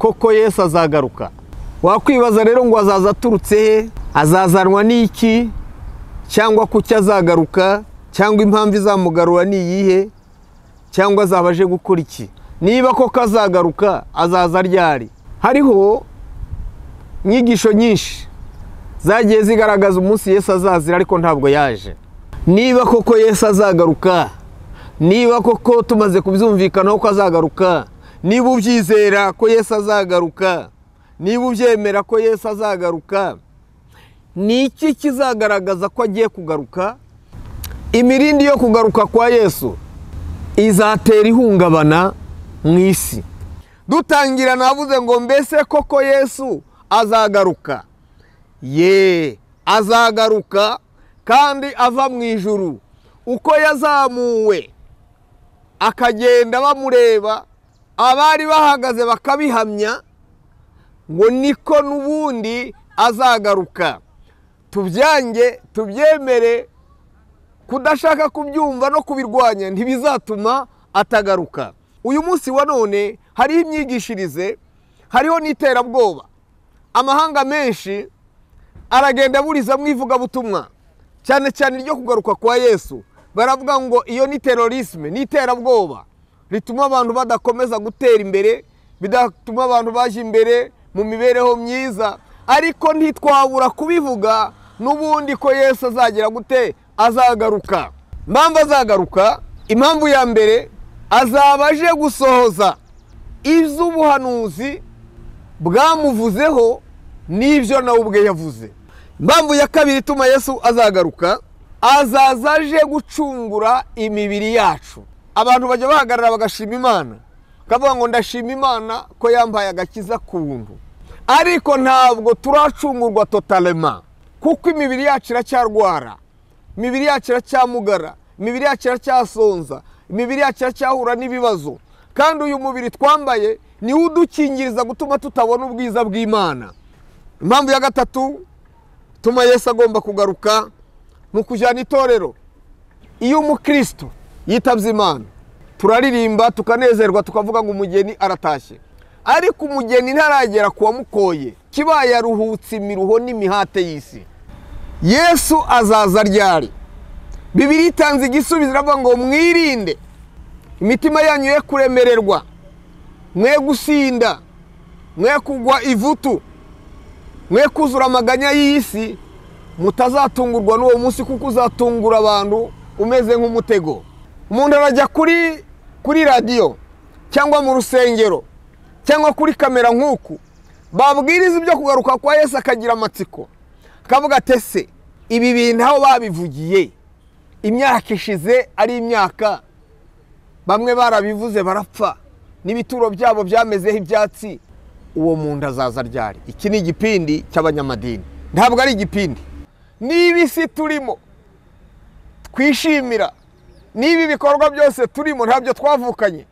Koko Yesu azagaruka. Wakwibaza rero ngo azaza aturutse he, azazanwa n'iki, cyangwa kuki azagaruka, cyangwa impamvu izamugarura ni iyihe, cyangwa azaba aje gukora iki? Niba koko azagaruka, azaza ryari? Hariho inyigisho nyinshi zagiye zigaragaza umunsi Yesu azazira, ariko ntabwo yaje. Niba koko Yesu azagaruka, niba koko tumaze kubyumvikanaho ko azagaruka, niba ubyizera ko Yesu azagaruka, niba ubyemera ko Yesu azagaruka, ni iki kizagaragaza ko agiye kugaruka? Imirindi yo kugaruka kwa Yesu izatera ihungabana mu isi. Dutangira navuze ngo mbese koko Yesu azagaruka? Ye, azagaruka kandi ava mu ijuru. Uko yazamuwe akagenda bamureba, abari bahagaze bakabihamya ngo niko n'ubundi azagaruka. Tubyange, tubyemere, kudashaka kubyumva no kubirwanya ntibizatuma atagaruka. Uyu munsi wa none hariho imyigishirize, hariho n'iterabwoba. Amahanga menshi aragenda aburiza mu ivugabutumwa, cyane cyane iryo kugaruka kwa Yesu. Baravuga ngo iyo ni terorisme, ni iterabwoba rituma abantu badakomeza gutera imbere, bidatuma abantu baje imbere mu mibereho myiza. Ariko ntitwabura kubivuga n'ubundi ko Yesu azagira gute? Azagaruka. Impamvu azagaruka, impamvu ya mbere, azaba aje gusohoza iby'ubuhanuzi bwamuvuzeho n'ibyo nawe ubwe yavuze. Impamvu ya kabiri ituma Yesu azagaruka, azaza aje gucungura imibiri yacu. Abantu bajya bahagarara bagashima Imana, bakavuga ngo ndashima Imana ko yampaye agakiza ku buntu, ariko ntabwo turacungurwa totalema, kuko imibiri yacu iracyarwara, imibiri yacu iracyamugara, imibiri yacu iracyasonza, imibiri yacu iracyahura n'ibibazo. Kandi uyu mubiri twambaye niwo udukingiriza gutuma tutabona ubwiza bw'Imana. Impamvu ya gatatu ituma Yesu agomba kugaruka ni ukujyana itorero. Iyo umukristo yitabye Imana, turaririmba tukanezerwa, tukavuga ngo umugeni aratashye, ariko umugeni ntaragera ku wamukoye, kibaye aruhutse imiruho n'imihate y'isi. Yesu azaza ryari? Bibiliya itanze igisubizo, iravuga ngo mwirinde imitima yanyu ye kuremererwa, mwe gusinda, mwe kugwa ivutu, mwe kuzura amaganya y'isi, mutazatungurwa n'uwo munsi, kuko uzatungura abantu umeze nk'umutego. Umuntu arajya kuri radiyo cyangwa mu rusengero cyangwa kuri kamera nk'uku, babwiriza ibyo kugaruka kwa Yesu, akagira amatsiko, akavuga ati ese ibi bintu aho babivugiye imyaka ishize ari imyaka, bamwe barabivuze barapfa, n'ibituro byabo byamezeho ibyatsi, uwo muntu azaza ryari? Iki ni igipindi cy'abanyamadini, ntabwo ari igipindi. Niba isi turimo twishimira, niba ibikorwa byose turimo ntabyo twavukanye,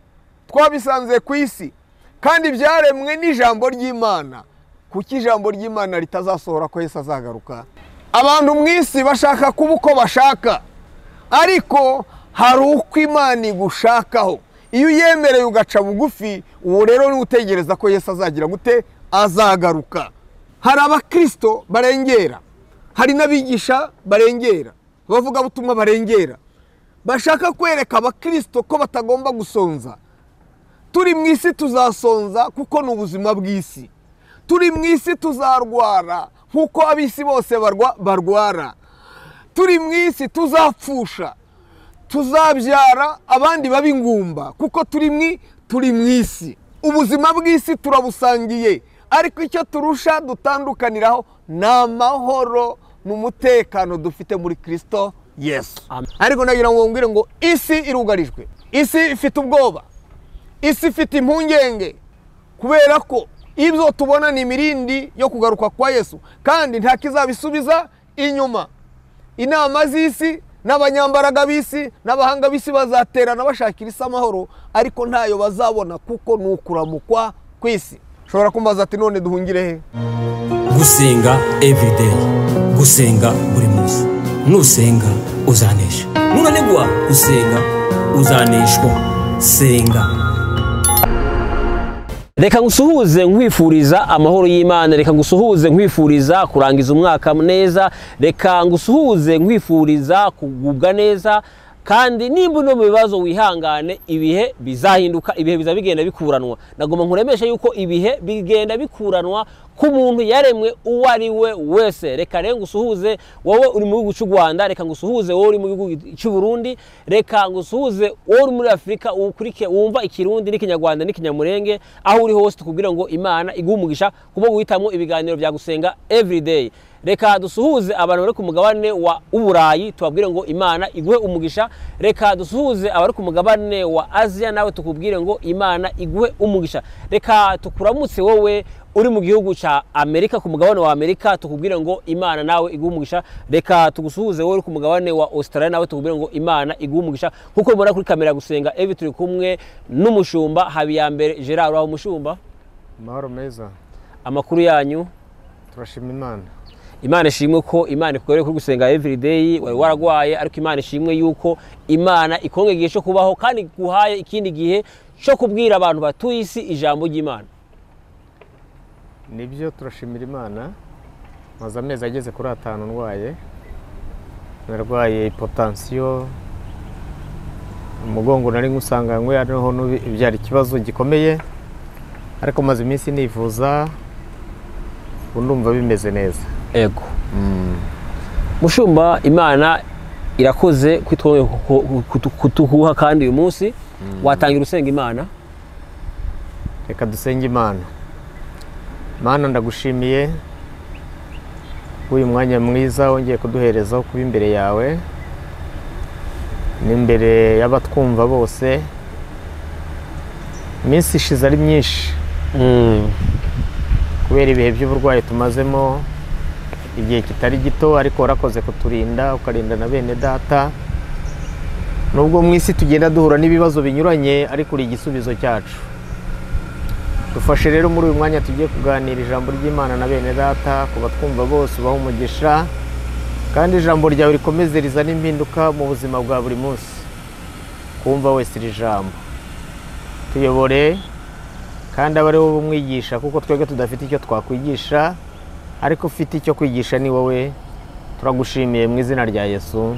twabisanze ku isi, kandi byaremwe n'ijambo ry'Imana, kuki ijambo ry'Imana ritazasohora ko Yesu azagaruka? Abantu mu isi bashaka kuba uko bashaka, ariko hari uko Imana igushakaho. Iyo uyemereye ugaca bugufi, uwo rero ni utegereza ko Yesu azagira gute? Azagaruka. Hari abakristo barengera, hari n'abigisha barengera, abavugabutumwa barengera, bashaka kwereka abakristo ko batagomba gusonza. Turi mu isi tuzasonza kuko ni ubuzima bw'isi. Turi mu isi tuzarwara nkuko ab'isi bose barwara. Turi mu isi tuzapfusha, tuzabyara abandi babingumba, kuko turi mu isi. Ubuzima bw'isi turabusangiye, ariko icyo turusha dutandukaniraho ni amahoro n'umutekano dufite muri Kristo Yesu. Ariko nagira ngo ngwire ngo isi irugarijwe, isi ifite ubwoba, isi ifite impungenge, kubera ko ibyo tubona ni imirindi yo kugaruka kwa Yesu, kandi nta kizabisubiza inyuma. Inama z'isi n'abanyambaraga b'isi n'abahanga b'isi bazaterana bashakira isi amahoro, ariko ntayo bazabona, kuko ni ukuramukwa kw'isi. Ushobora kumbaza ati none duhungire he? Gusenga everyday, gusenga buri munsi. Nusenga uzanesha, nunanigwa gusenga uzaneshwa. Senga. Reka ngusuhuze nkwifuriza amahoro y'Imana, reka ngusuhuze nkwifuriza kurangiza umwaka neza, reka ngusuhuze nkwifuriza kugubwa neza. Kandi nimba no mu bibazo wihangane, ibihe bizahinduka, ibihe bizabigenda bikuranwa. Nagomba nkuremesha yuko ibihe bigenda bikuranwa ku muntu yaremwe uwo ari we wese. Reka rero ngusuhuze wowe uri mu gihugu cy'u Rwanda, reka ngusuhuze wowe uri mu gihugu cy'u Burundi, reka ngusuhuze wowe uri muri Afrika ukurike wumva ikirundi n'ikinyarwanda n'ikinyamurenge, aho uri hose tukubwira ngo Imana iguhe umugisha kuba guhitamo ibiganiro bya Gusenga Everyday. Reka dusuhuze abantu bari ku mugabane wa Uburayi tubabwire ngo Imana iguhe umugisha. Reka dusuhuze abari ku mugabane wa Aziya nawe tukubwire ngo Imana iguhe umugisha. Reka tukuramutse wowe uri mu gihugu ca Amerika, ku mugabane wa Amerika, tukubwire ngo Imana nawe iguhe umugisha. Reka tugusuhuze wowe uri ku mugabane wa Australia nawe tukubwire ngo Imana iguhe umugisha. Kuko mubona kuri kamera Gusenga Every turi kumwe n'umushumba Habiyambere Gerard. Aho mushumba, amahoro meza, amakuru yanyu? Turashima Imana. Imana ishimwe ko Imana ikugaruriye kuri Gusenga Everyday. Wari waragwaye, ariko Imana ishimwe yuko Imana ikongeye igihe cyo kubaho kandi iguhaye ikindi gihe cyo kubwira abantu batuye isi ijambo ry'Imana. Nibyo, turashimira Imana. Maze amezi ageze kuri 5 ndwaye, narwaye hypotension, umugongo nari nkusanganywe, ariho byari ikibazo gikomeye, ariko maze iminsi nivuza, ubu ndumva bimeze neza. Ego. Mushumba, Imana irakoze kwitwongeye kutuhuha kandi uyu munsi watangira usenga Imana. Reka dusenge Imana. Mana, ndagushimiye uyu mwanya mwiza wongeye kuduhereza wo kuba imbere yawe n'imbere y'abatwumva bose. Iminsi ishize ari myinshi kubera ibihe by'uburwayi tumazemo igihe kitari gito, ariko warakoze kuturinda ukarinda na bene data. Nubwo mu isi tugenda duhura n'ibibazo binyuranye, ariko uri igisubizo cyacu. Dufashe rero muri uyu mwanya tugiye kuganira ijambo ry'Imana na bene data, kuba twumva bose ubaha umugisha, kandi ijambo ryawe rikomeze rizana impinduka mu buzima bwa buri munsi. Kumva wese iri jambo, tuyobore kandi abe ari wowe umwigisha, kuko twebwe tudafite icyo twakwigisha, ariko ufite icyo kwigisha ni wowe. Turagushimiye mu izina rya Yesu,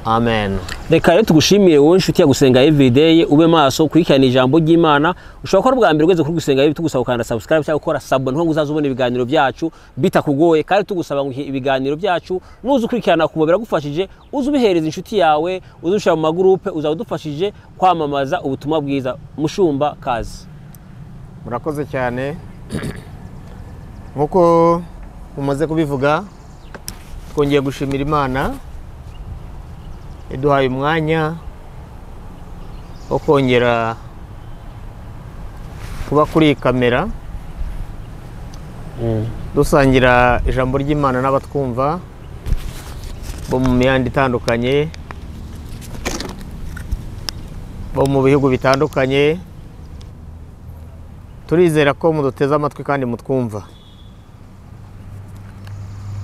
amen. Reka rero tugushimire wowe inshuti ya Gusenga Everyday, ube maso ukurikirana ijambo ry'Imana. Ushobora kuba bwa mbere ugeze kuri Gusenga Everyday, tugusaba gukanda subscribe cyangwa gukora sub, ngo uzaze ubona ibiganiro byacu bitakugoye. Kandi tugusaba ngo ibiganiro byacu nuze ukurikirana kumva biragufashije, uze ubihereza inshuti yawe, uze ushira mu magroupe, uzaba udufashije kwamamaza ubutumwa bwiza. Mushumba, kazi. Murakoze cyane. Nkuko umaze kubivuga, twongeye gushimira Imana iduhaye umwanya wo kongera kuba kuri kamera dusangira ijambo ry'Imana n'abatwumva bo mu mihanda itandukanye, bo mu bihugu bitandukanye. Turizera ko muduteze amatwi kandi mutwumva.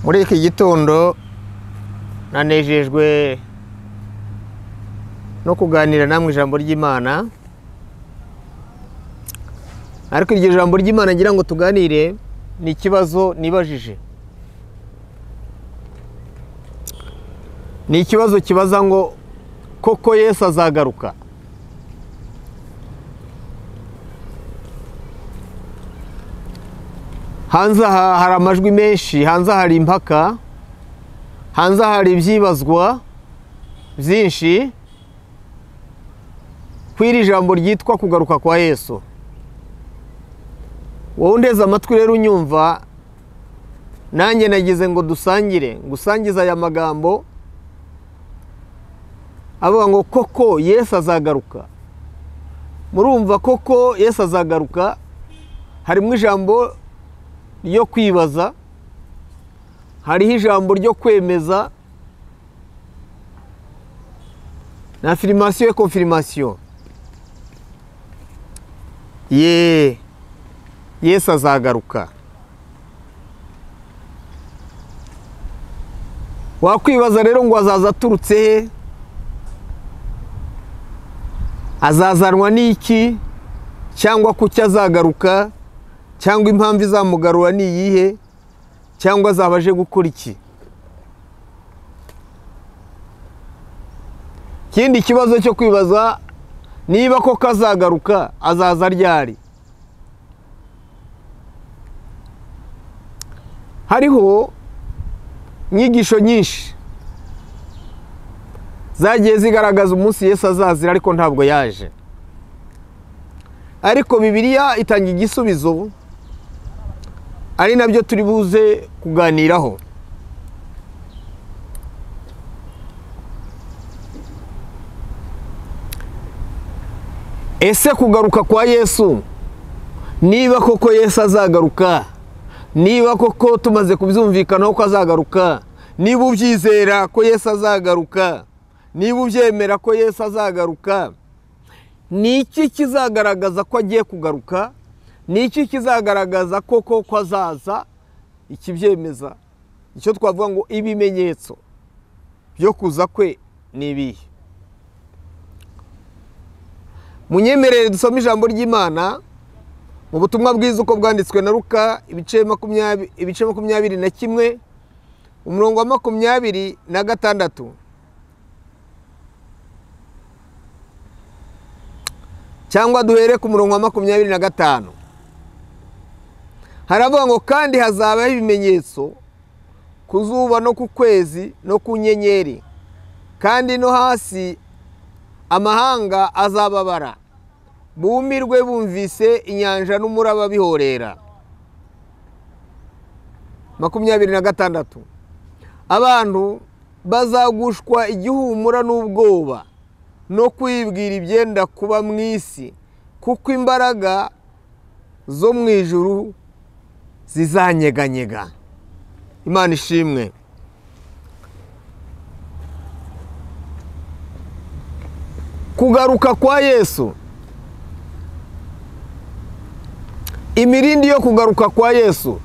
Muri iki gitondo nanejejwe no kuganira namwe ijambo ry'Imana, ariko iryo jambo ry'Imana ngira ngo tuganire ni ikibazo nibajije. Ni ikibazo kibaza ngo koko Yesu azagaruka? Hanze hari amajwi menshi, hanze hari impaka, hanze hari ibyibazwa byinshi kw'iri jambo ryitwa kugaruka kwa Yesu. Wowe undeze amatwi rero unyumva, nanjye nagize ngo dusangire, ngusangize aya magambo avuga ngo koko Yesu azagaruka. Murumva koko Yesu azagaruka, harimo ijambo ryo kwibaza, hariho ijambo ryo kwemeza na affirmation et confirmation. Ye Yesu azagaruka. Wakwibaza rero ngo azaza aturutse he? Azazanwa n'iki? Cyangwa kuki azagaruka? Cyangwa impamvu izamugarura ni iyihe? Cyangwa azaba aje gukora iki? Ikindi kibazo cyo kwibaza, niba koko azagaruka, azaza ryari? Hariho inyigisho nyinshi zagiye zigaragaza umunsi Yesu azazira, ariko ntabwo yaje. Ariko Bibiliya itanga igisubizo, ari nabyo turi buze kuganiraho. Ese kugaruka kwa Yesu, niba koko Yesu azagaruka, niba koko tumaze kubyumvikanaho ko azagaruka, niba ubyizera ko Yesu azagaruka, niba ubyemera ko Yesu azagaruka, ni iki kizagaragaza ko agiye kugaruka? Ni iki kizagaragaza koko ko azaza? Ikibyemeza, icyo twavuga ngo ibimenyetso byo kuza kwe ni ibihe? Munyemerere dusome ijambo ry'Imana mu butumwa bwiza uko bwanditswe na Luka, ibice 21, umurongo wa 26, cyangwa duhere ku murongo wa 25. Haravuga ngo kandi hazabaho ibimenyetso ku zuba no ku kwezi no ku nyenyeri, kandi no hasi amahanga azababara, bumirwe bumvise inyanja n'umuraba bihorera. 26, abantu bazagushwa igihumura n'ubwoba no kwibwira ibyenda kuba mu isi, kuko imbaraga zo mu ijuru zizanyeganyega. Imana ishimwe. Kugaruka kwa Yesu, imirindi yo kugaruka kwa Yesu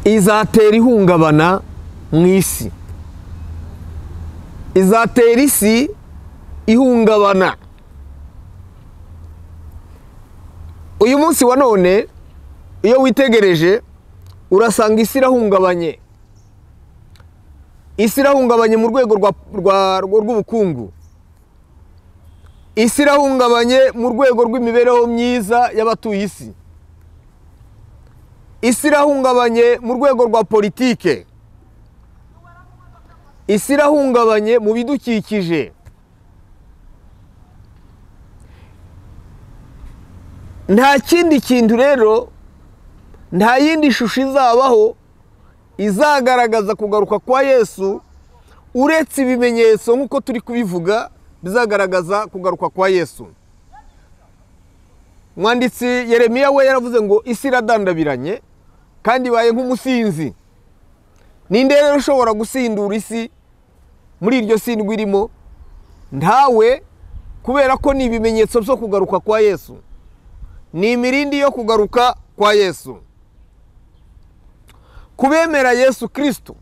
izatera ihungabana mu isi, izatera isi ihungabana. Uyu munsi wa none iyo witegereje urasanga isi irahungabanye. Isi irahungabanye mu rwego rw'ubukungu, isi irahungabanye mu rwego rw'imibereho myiza y'abatuye isi, isi irahungabanye mu rwego rwa politike, isi irahungabanye mu bidukikije. Nta kindi kintu rero, nta yindi shusho izabaho izagaragaza kugaruka kwa Yesu uretse ibimenyetso nk'uko turi kubivuga bizagaragaza kugaruka kwa Yesu. Mwanditsi Yeremiya we yaravuze ngo isi iradandabiranye kandi ibaye nk'umusinzi. Ninde rero ushobora gusindura isi muri iryo sindwa irimo? Ntawe, kubera ko ni ibimenyetso byo kugaruka kwa Yesu, ni imirindi yo kugaruka kwa Yesu. Kubemera Yesu Kristo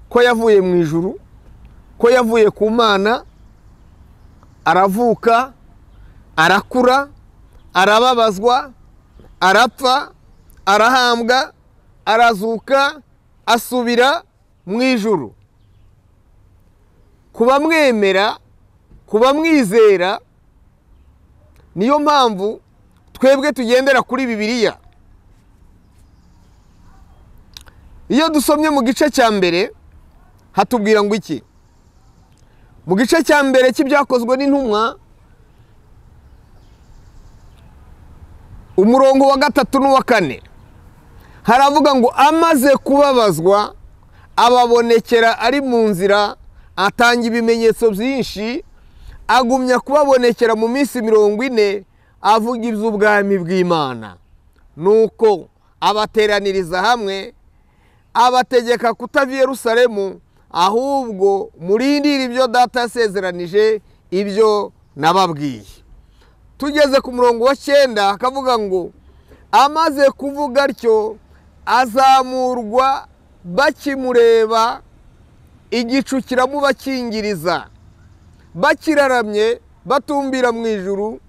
ko yavuye mu ijuru, ko yavuye ku Mana, aravuka, arakura, arababazwa, arapfa, arahambwa, arazuka, asubira mu ijuru. Kubamwemera, kubamwizera, niyo mpamvu twebwe tugendera kuri Bibiliya. Iyo dusomye mu gice cya mbere hatubwira ngo iki? Mu gice cya mbere cy'ibyakozwe n'intumwa, umurongo wa 3 n'uwa 4, haravuga ngo amaze kubabazwa ababonekera ari mu nzira, atanga ibimenyetso byinshi, agumya kubabonekera mu minsi 40, avuga iby'ubwami bw'Imana. Nuko abateraniriza hamwe, abategeka kutava i Yerusalemu, ahubwo murindire ibyo data yasezeranije, ibyo nababwiye. Tugeze ku murongo wa 9 akavuga ngo amaze kuvuga atyo azamurwa bakimureba, igicu kiramubakingiriza, bakiraramye batumbira mu ijuru,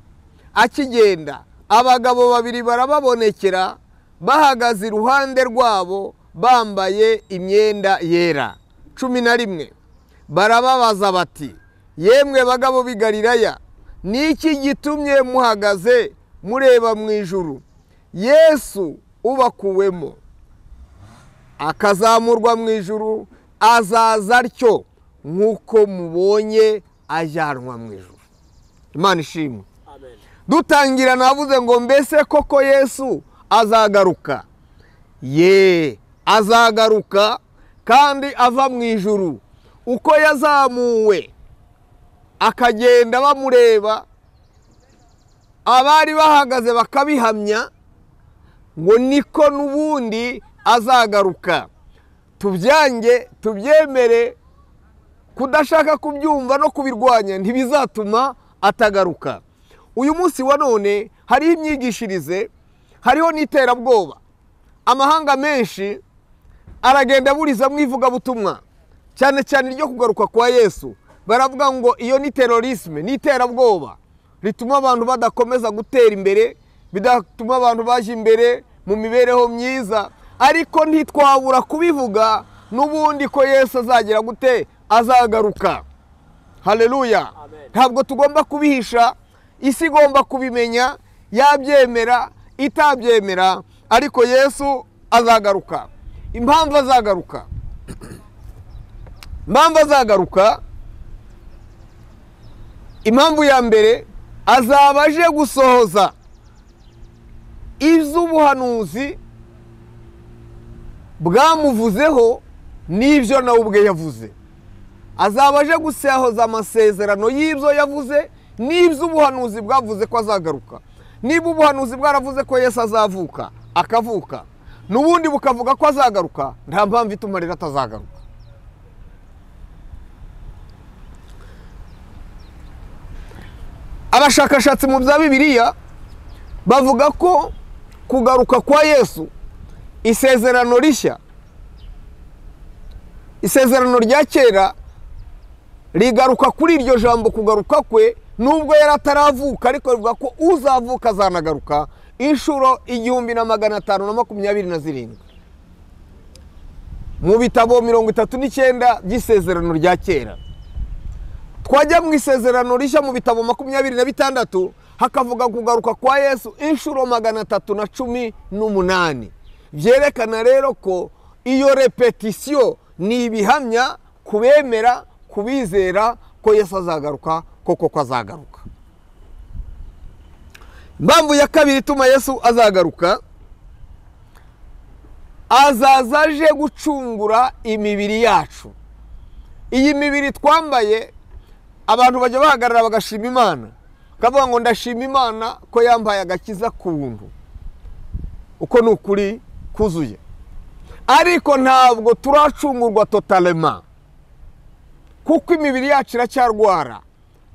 Akigenda abagabo babiri barababonekera bahagaze iruhande rwabo bambaye imyenda yera. 11 Barababaza bati: yemwe bagabo b'i Galilaya, niki gitumye muhagaze mureba mu ijuru? Yesu ubakuwemo akazamurwa mu ijuru azaza atyo nk'uko mubonye ajyanwa mu ijuru. Imana ishimwe. Amen. Dutangira navuze ngo mbese koko Yesu azagaruka? Ye, azagaruka kandi ava mu ijuru. Uko yazamuwe akagenda bamureba, abari bahagaze bakabihamya ngo niko n'ubundi azagaruka. Tubyange tubyemere, kudashaka kubyumva no kubirwanya ntibizatuma atagaruka. Uyu munsi wa none hariho imyigishirize, hariho n'iterabwoba. Amahanga menshi aragenda aburiza mu ivugabutumwa, cyane cyane iryo kugaruka kwa Yesu. Baravuga ngo iyo ni terorisme, ni iterabwoba rituma abantu badakomeza gutera imbere, bidatuma abantu baje imbere mu mibereho myiza. Ariko ntitwabura kubivuga n'ubundi ko Yesu azagera gute? Azagaruka. Haleluya. Ntabwo tugomba kubihisha, isi igomba kubimenya, yabyemera itabyemera, ariko Yesu azagaruka. Impamvu azagaruka, impamvu azagaruka, impamvu ya mbere, azaba aje gusohoza iby'ubuhanuzi bwamuvuzeho n'ibyo nawe ubwe yavuze. Azaba aje gusohoza amasezerano y'ibyo yavuze n'iby'ubuhanuzi bwavuze ko azagaruka. Niba ubuhanuzi bwaravuze ko Yesu azavuka akavuka, n'ubundi bukavuga ko azagaruka, nta mpamvu ituma rero atazagaruka. Abashakashatsi mu bya Bibiliya bavuga ko kugaruka kwa Yesu, isezerano rishya, isezerano rya kera rigaruka kuri iryo jambo kugaruka kwe, nubwo yari ataravuka, ariko rivuga ko uzavuka azanagaruka inshuro 1527 mu bitabo 39 by'isezerano rya kera. Twajya mu isezerano rishya mu bitabo 26 hakavuga kugaruka kwa Yesu inshuro 318. Byerekana rero ko iyo repetition ni ibihamya kubemera, kubizera ko Yesu azagaruka, koko ko azagaruka. Impamvu ya kabiri ituma Yesu azagaruka, azaza aje gucungura imibiri yacu. Iyi mibiri twambaye, abantu bajya bahagarara bagashima Imana, bakavuga ngo ndashima Imana ko yambaye agakiza ku buntu. Uko ni ukuri kuzuye, ariko ntabwo turacungurwa totalema, kuko imibiri yacu iracyarwara,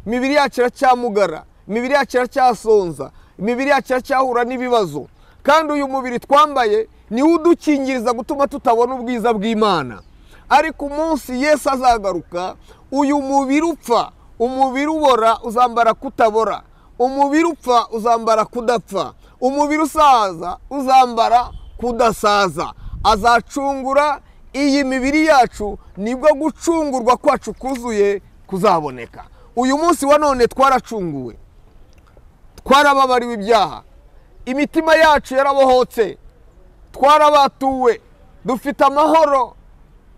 imibiri yacu iracyamugara, imibiri yacu iracyasonza, imibiri yacu iracyahura n'ibibazo. Kandi uyu mubiri twambaye ni udukingiriza gutuma tutabona ubwiza bw'Imana. Ariko umunsi Yesu azagaruka, uyu mubiri upfa, umubiri ubora uzambara kutabora, umubiri upfa uzambara kudapfa, umubiri usaza uzambara kudasaza. Azacungura iyi mibiri yacu, nibwo gucungurwa kwacu kuzuye kuzaboneka. Uyu munsi wa none twaracunguwe, twarababariwe ibyaha, imitima yacu yarabohotse, twarabatuwe, dufite amahoro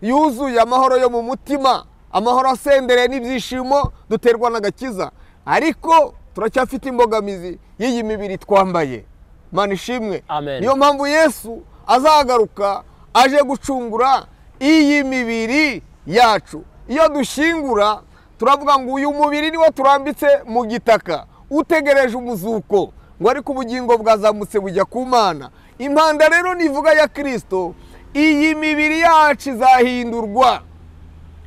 yuzuye, amahoro yo mu mutima, amahoro asendereye n'ibyishimo duterwa n'agakiza. Ariko turacyafite imbogamizi y'iyi mibiri twambaye. Imana ishimwe. Niyo mpamvu Yesu azagaruka aje gucungura iyi mibiri yacu. Iyo dushyingura turavuga ngo uyu mubiri niwo turambitse mu gitaka, utegereje umuzuko, ngo ariko ubugingo bwazamutse bujya ku Mana. Impanda rero nivuga ya Kristo, iyi mibiri yacu izahindurwa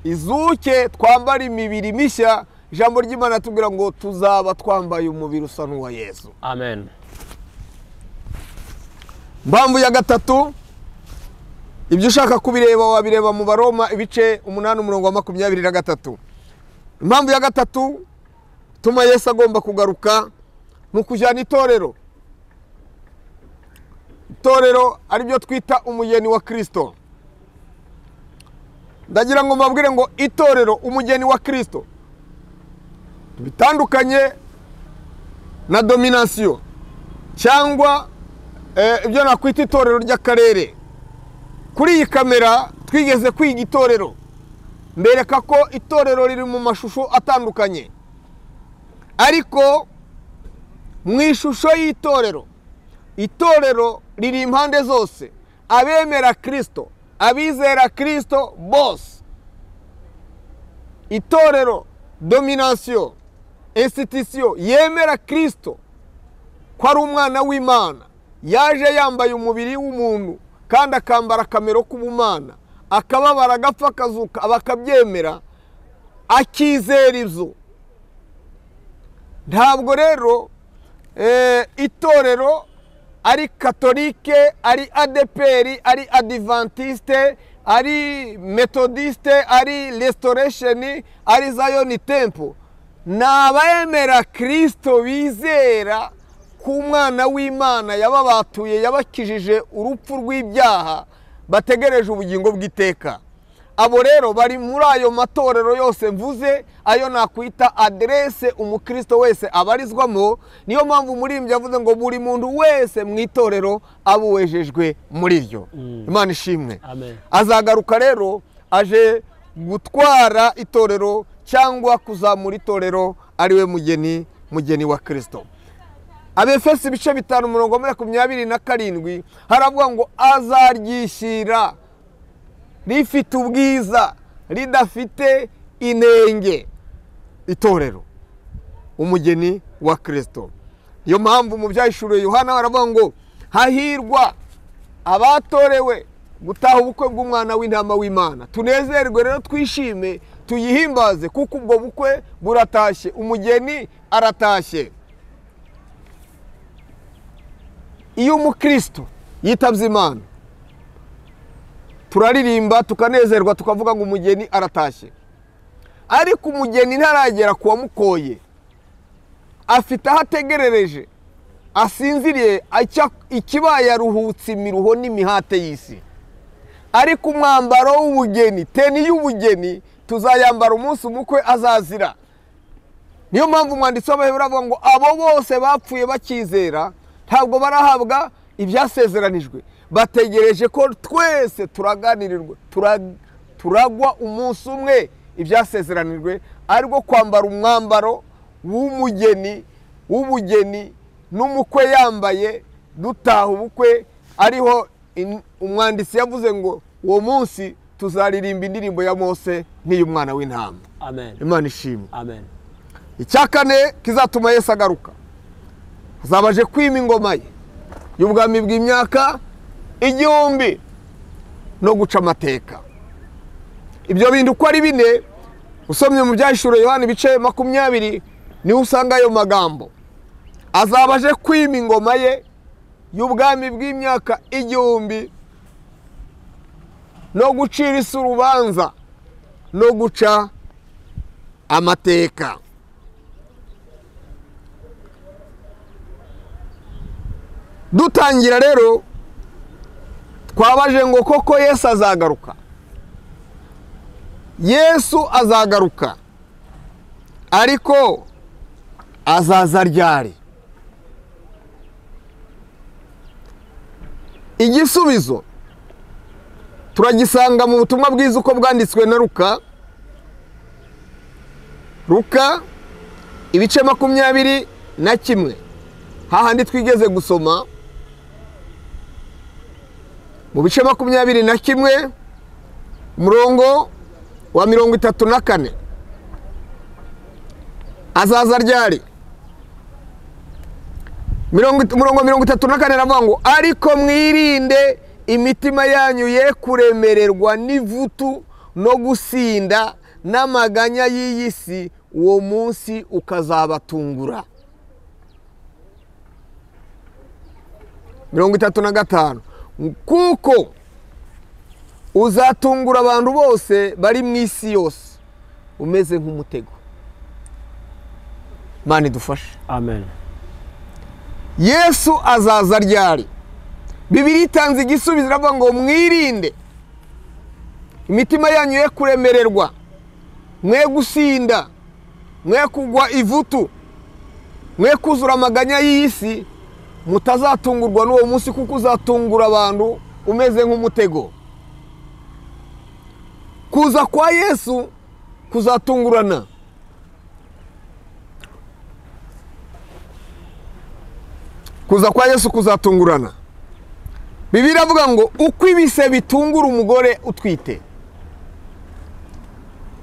izuke, twambara imibiri mishya. Ijambo ry'Imana tubwira ngo tuzaba twambaye umubiri usa n'uwa Yesu. Amen. Impamvu ya gatatu, ibyo ushaka kubireba wabireba mu Baroma ibice 8 umurongo wa 23. Impamvu ya gatatu tuma Yesu agomba kugaruka, ni ukujyana itorero. Itorero aribyo twita umugeni wa Kristo. Ndagira ngo mbabwire ngo itorero umugeni wa Kristo bitandukanye na domination cyangwa ibyo nakwita itorero ry'akarere. Kuri iyi kamera twigeze kwiga itorero, mbereka ko itorero riri mu mashusho atandukanye, ariko mu ishusho y'itorero, itorero riri impande zose, abemera Kristo, abizera Kristo bose. Itorero domination institution yemera Kristo ko ari umwana w'Imana, yaje yambaye umubiri w'umuntu kandi akambara akamero k'ubumana, akababara agapfa akazuka, bakabyemera, akizera ibyo. Ntabwo rero itorero ari katolike, ari ADPR, ari adventiste, ari methodiste, ari restoration, ari Zion Temple, ni abemera Kristo bizera ku mwana w'Imana yababatuye, yabakijije urupfu rw'ibyaha, bategereje ubugingo bw'iteka. Abo rero bari muri ayo matorero yose mvuze, ayo nakwita adresse umukristo wese abarizwamo. Niyo mpamvu umuririmbyi yavuze ngo buri muntu wese mu itorero abuwejejwe muri ryo. Imana ishimwe. Amen. Azagaruka rero aje gutwara itorero cyangwa kuzamura itorero, ariwe mugeni wa Kristo. Abefesi ibice 5 umurongo 27 haravuga ngo azaryishyira rifite ubwiza ridafite inenge, itorero umugeni wa Kristo. Niyo mpamvu mu byahishuriwe Yohana baravuga ngo hahirwa abatorewe gutaha ubukwe bw'umwana w'intama w'Imana. Tunezerwe rero, twishime, tuyihimbaze, kuko ubwo bukwe buratashye, umugeni aratashye. Iyo umukristo yitabye Imana, turaririmba tukanezerwa, tukavuga ngo umugeni aratashye. Ariko umugeni ntaragera kuwa mukoye, afite aho ategerereje, asinziriye, ikibaye aruhutse imiruho n'imihate y'isi. Ariko umwambaro w'ubugeni, teni y'ubugeni, tuzayambara umunsi umukwe azazira. Niyo mpamvu umwanditsi w'Abaheburayo avuga ngo abo bose bapfuye bakizera ntabwo barahabwa ibyasezeranijwe, bategereje ko twese turaganirirwa, turagwa umunsi umwe ibyasezeranijwe, ariko kwambara umwambaro w'umugeni w'ubugeni n'umukwe yambaye dutaha ubukwe. Ariho umwanditsi yavuze ngo uwo munsi tuzaririmba indirimbo ya Mose n'iy'umwana w'intama. Amen. Imana ishimwe. Amen. Icya kane kizatuma Yesu agaruka, azabaje kwima ingoma ye y'ubwami bw'imyaka 1000 no guca amateka. Ibyo bintu uko ari bine, usomye mu byahishuriwe Yohana ibice 20 niho usanga ayo magambo. Azabaje kwima ingoma ye y'ubwami bw'imyaka 1000 no gucira isi urubanza no guca amateka. Dutangira rero twabaje ngo koko Yesu azagaruka. Yesu azagaruka, ariko azaza ryari? Igisubizo turagisanga mu butumwa bwiza uko bwanditswe na Luka. Luka ibice 21, hahandi twigeze gusoma mu bice 21 umurongo wa 34. Azaza ryari? Umurongo 34 aravuga ngo ariko mwirinde imitima yanyu ye kuremererwa n'ivutu no gusinda n'amaganya y'iyi si, uwo munsi ukazabatungura. 35, kuko uzatungura abantu bose bari mu isi yose umeze nk'umutego. Imana idufashe. Amen. Yesu azaza ryari? Bibiliya itanze igisubizo, iravuga ngo mwirinde, imitima yanyu ye kuremererwa, mwe gusinda, mwe kugwa ivutu, mwe kuzura amaganya y'isi, mutazatungurwa n'uwo munsi, kuko uzatungura abantu umeze nk'umutego. Kuza kwa Yesu kuzatungurana. Kuza kwa Yesu kuzatungurana. Bibiliya iravuga ngo uko ibise bitungura umugore utwite,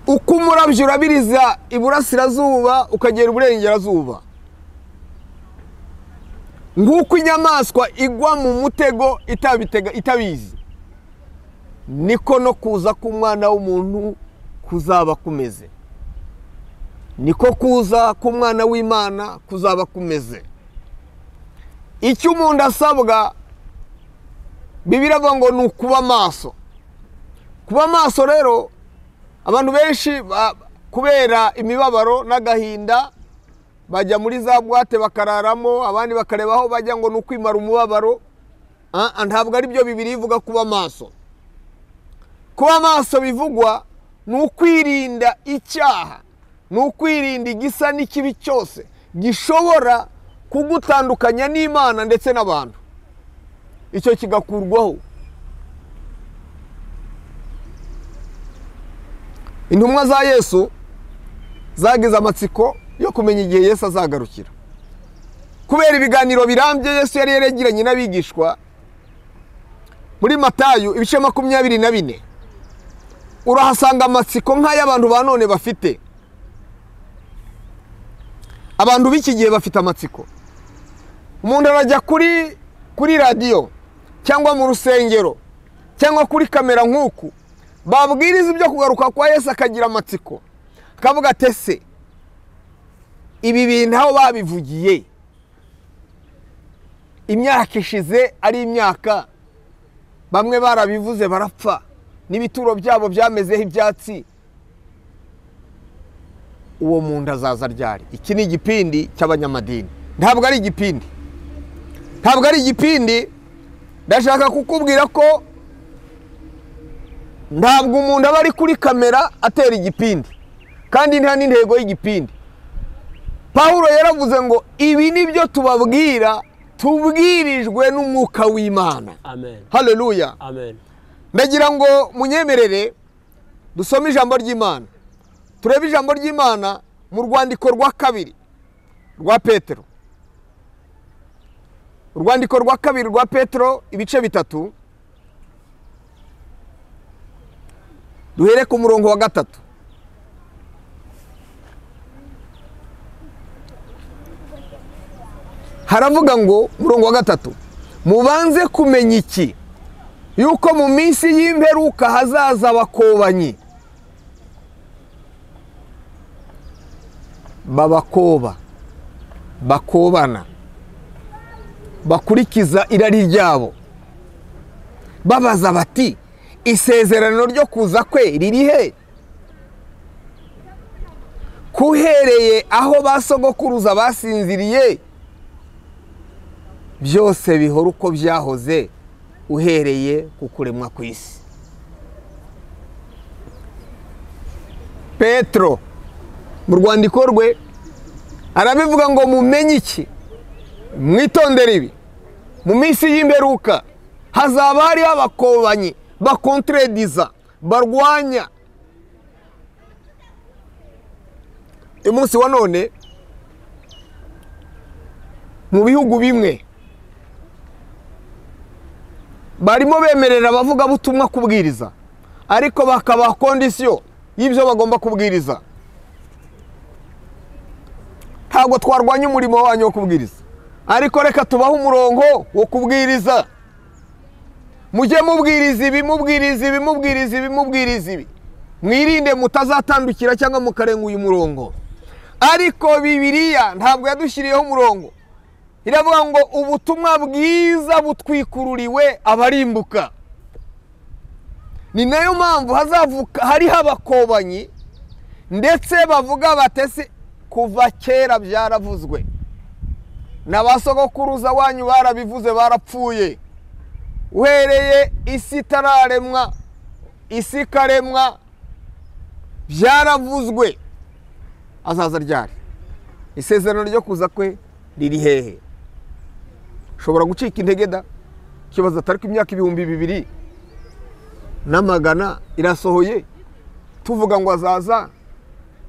uko umurabyo urabiriza iburasirazuba ukagera iburengerazuba, nguko inyamaswa igwa mu mutego itabizi, niko no kuza k'umwana w'umuntu kuzaba kumeze. Niko kuza k'umwana w'Imana kuzaba kumeze. Icyo umuntu asabwa, Bibiliya iravuga ngo ni ukuba maso. Kuba maso rero, abantu benshi kubera imibabaro n'agahinda bajya muri za bwate bakararamo, abandi bakareba aho bajya ngo ni ukwimara umubabaro. Ntabwo ari byo Bibiliya ivuga kuba maso. Kuba maso bivugwa ni ukwirinda icyaha, ni ukwirinda igisa n'ikibi cyose gishobora kugutandukanya n'Imana ndetse n'abantu. Icyo kigakurwaho. Intumwa za Yesu zagize amatsiko yo kumenya igihe Yesu azagarukira. Kubera ibiganiro birambye Yesu yari yaragiranye n'abigishwa, muri Matayo ibice 24 urahasanga amatsiko nk'ay'abantu ba none bafite. Abantu b'iki gihe bafite amatsiko. Umuntu arajya kuri radiyo cyangwa mu rusengero cyangwa kuri kamera nk'uku, babwiriza ibyo kugaruka kwa Yesu akagira amatsiko, akavuga ati ese ibi bintu aho babivugiye imyaka ishize ari imyaka, bamwe barabivuze barapfa, n'ibituro byabo byamezeho ibyatsi, uwo muntu azaza ryari? Iki ni igipindi cy'abanyamadini, ntabwo ari igipindi. Ntabwo ari igipindi. Ndashaka kukubwira ko ntabwo umuntu aba ari kuri kamera atera igipindi, kandi nta n'intego y'igipindi. Pawulo yaravuze ngo ibi nibyo tubabwira tubwirijwe n'umwuka w'Imana. Amen. Haleluya. Amen. Ndagira ngo munyemerere dusome ijambo ry'Imana. Turebe ijambo ry'Imana mu rwandiko rwa kabiri rwa Petero. Urwandiko rwa kabiri rwa Petero ibice 3, duhere ku murongo wa 3. Haravuga ngo murongo wa 3, mubanze kumenya iki, yuko mu minsi y'imperuka hazaza abakobanyi babakoba, bakobana, bakurikiza irari ryabo, babaza bati isezerano ryo kuza kwe riri he? Kuhereye aho basogokuruza basinziriye, byose bihora uko byahoze uhereye ku kuremwa kw'isi. Petro mu rwandiko rwe arabivuga ngo mumenye iki, mwitondere ibi, mu minsi y'imperuka hazaba hariho abakobanyi bakontrediza, barwanya. Umunsi wa none mu bihugu bimwe barimo bemerera abavugabutumwa kubwiriza, ariko bakabaha kondisiyo y'ibyo bagomba kubwiriza. Ntabwo twarwanya umurimo wanyu wo kubwiriza, ariko reka tubahe umurongo wo kubwiriza. Mujye mubwiriza ibi, mubwiriza ibi, mubwiriza ibi, mubwiriza ibi, mwirinde mutazatandukira cyangwa mukarenga uyu murongo. Ariko Bibiliya ntabwo yadushyiriyeho umurongo. Iravuga ngo ubutumwa bwiza butwikururiwe abarimbuka. Ni nayo mpamvu hazavuka hariho abakobanyi ndetse bavuga batese kuva kera byaravuzwe, N'abasogokuruza wanyu barabivuze barapfuye. Uhereye isi itararemwa, isi ikaremwa, byaravuzwe. Azaza ryari? Isezerano ryo kuza kwe riri hehe? Ushobora gucika intege da kibazo atari ku imyaka 2400 irasohoye, tuvuga ngo azaza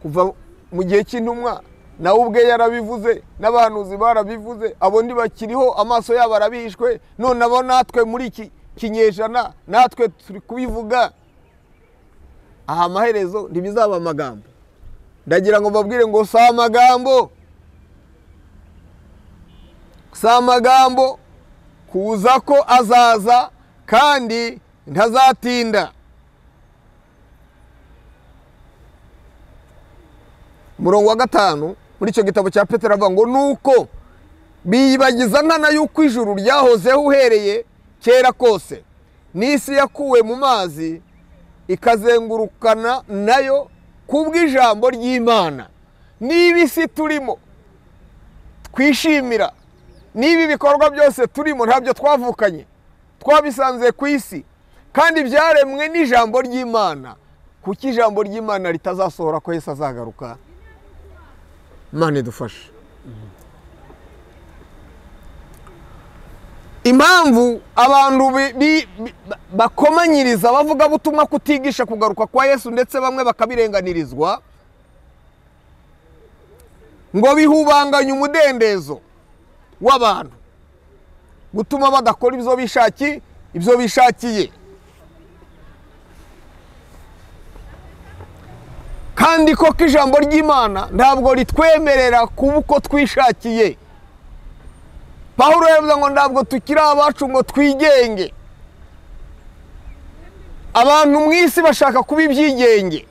kuva mu gihe cy'intumwa, nawe ubwe yarabivuze, n'abahanuzi barabivuze, abo ntibakiriho, amaso yabo arabishwe, none abo natwe muri iki kinyejana natwe turi kubivuga. Aha amaherezo ntibizaba amagambo. Ndagira ngo mbabwire ngo si amagambo, si amagambo. Kuza ko azaza kandi ntazatinda. Murongo wa 5 muri icyo gitabo cya Petero avuga ngo nuko biyibagiza nkana yuko ijuru ryahozeho uhereye kera kose, n'isi yakuwe mu mazi ikazengurukana nayo kubw'ijambo ry'Imana. Niba isi turimo twishimira, niba ibikorwa byose turimo ntabyo twavukanye, twabisanze ku isi, kandi byaremwe n'ijambo ry'Imana, kuki ijambo ry'Imana ritazasohora ko Yesu azagaruka? Imana idufashe. Impamvu abantu bakomanyiriza bavuga butumwa kutigisha kugaruka kwa Yesu, ndetse bamwe bakabirenganirizwa, ngo bihubanganya umudendezo w'abantu, gutuma badakora ibyo bishakiye. Kandi koko ijambo ry'Imana ntabwo ritwemerera kuba uko twishakiye. Pawulo yavuze ngo ntabwo tukiri abacu ngo twigenge. Abantu mu isi bashaka kuba ibyigenge,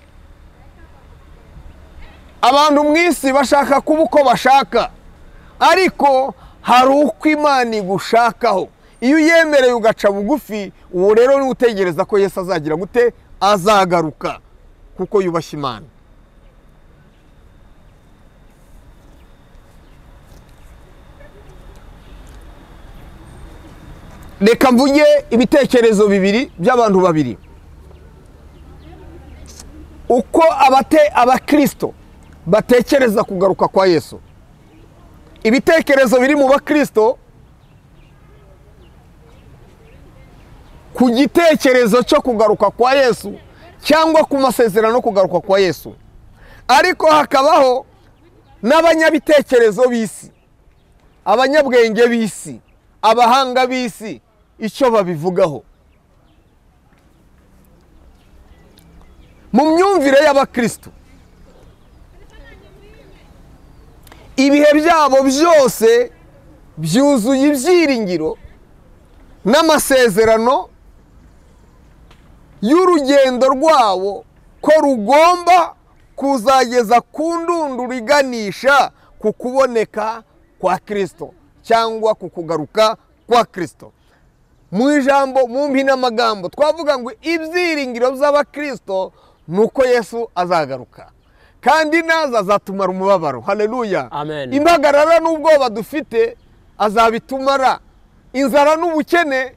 abantu mu isi bashaka kuba uko bashaka, ariko hari uko Imana igushakaho. Iyo uyemereye ugaca bugufi, uwo rero ni utegereza ko Yesu azagira gute? Azagaruka, kuko yubashye Imana. Reka mvuge ibitekerezo bibiri by'abantu babiri, uko abakristo batekereza kugaruka kwa Yesu. Ibitekerezo biri mu bakristo ku gitekerezo cyo kugaruka kwa Yesu cyangwa ku masezerano kugaruka kwa Yesu, ariko hakabaho n'abanyabitekerezo b'isi, abanyabwenge b'isi, abahanga b'isi, icyo babivugaho. Mu myumvire y'abakristo, ibihe byabo byose byuzuye ibyiringiro n'amasezerano y'urugendo rwabo ko rugomba kuzageza ku ndunduro iganisha ku kuboneka kwa Kristo cyangwa ku kugaruka kwa Kristo. Mu ijambo, mu mpinamagambo, twavuga ngo ibyiringiro by'abakristo nuko Yesu azagaruka, kandi naza azatumara umubabaro. Haleluya, amen. Impagarara n'ubwoba dufite azabitumara, inzara n'ubukene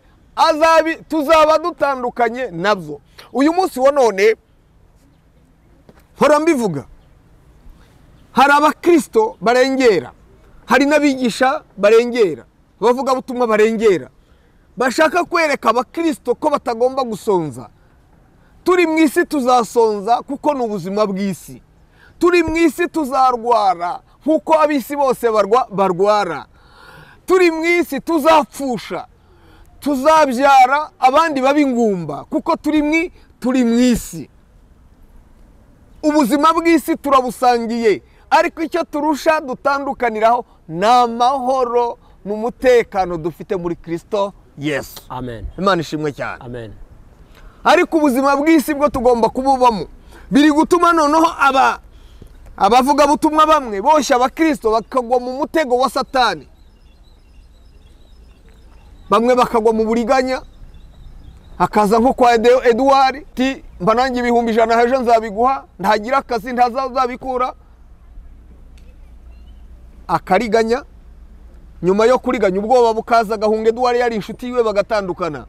tuzaba dutandukanye nabyo. Uyu munsi wa none mpora mbivuga, hari abakristo barengera, hari n'abigisha barengera, abavuga butumwa barengera, bashaka kwereka abakristo ko batagomba gusonza. Turi mu isi tuzasonza kuko ni ubuzima bw'isi. Turi mu isi tuzarwara nkuko ab'isi bose barwara. Turi mu isi tuzapfusha, tuzabyara abandi babingumba, kuko turi mu isi. Ubuzima bw'isi turabusangiye, ariko icyo turusha dutandukaniraho ni amahoro n'umutekano dufite muri Kristo Yesu. Amen. Imana ishimwe cyane. Amen. Ariko ubuzima bw'isi bwo tugomba kububamo. Biri gutuma noneho abavuga butumwa bamwe boshye abakristo bakagwa mu mutego wa Satani, bamwe bakagwa mu buriganya. Hakaza nko kwa Edouard ti mba nanjye 100,000 hejo nzabiguha, ntagira akazi ntazabikura, akariganya. Nyuma yo kuriganya ubwoba bukaza, agahunga Eduwari yari inshuti yiwe bagatandukana,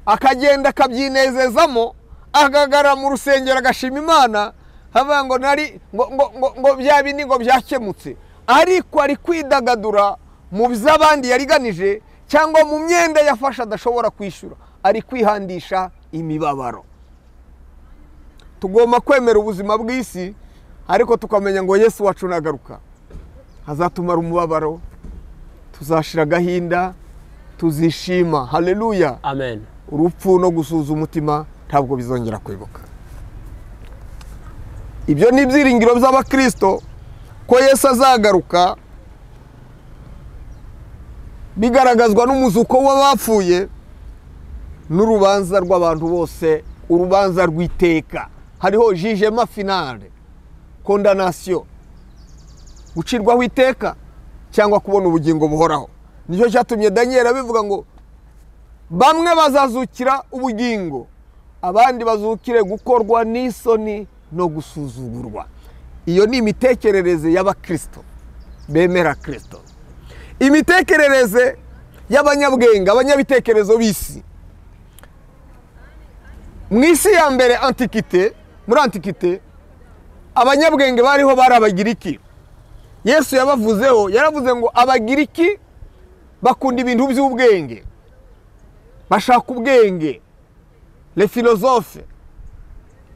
akagenda akabyinezezamo, akagara mu rusengero agashima Imana, havuga ngo nari ngo bya bindi ngo byakemutse, ariko ari kwidagadura mu by'abandi yariganije cyangwa mu myenda yafashe adashobora kwishyura, ari kwihandisha imibabaro. Tugomba kwemera ubuzima bw'isi, ariko tukamenya ngo Yesu wacu nagaruka azatumara umubabaro, tuzashira agahinda, tuzishima. Haleluya, amen. Urupfu no gusuza umutima ntabwo bizongera kwibuka. Ibyo ni ibyiringiro by'abakristo ko Yesu azagaruka, bigaragazwa n'umuzuko w'abapfuye n'urubanza rw'abantu bose, urubanza rw'iteka. Hariho jugement finale, condamnation, gucirwaho iteka cyangwa kubona ubugingo buhoraho. Nicyo cyatumye Daniel abivuga ngo bamwe bazazukira ubugingo, abandi bazukire gukorwa n'isoni no gusuzugurwa. Iyo ni imitekerereze y'abakristo bemera Kristo. Imitekerereze y'abanyabwenge, abanyabitekerezo b'isi. Mu isi ya mbere antikite, muri antikite abanyabwenge bariho bari Abagiriki. Yesu yabavuzeho, yaravuze ngo Abagiriki bakunda ibintu by'ubwenge, bashaka ubwenge, les philosophes.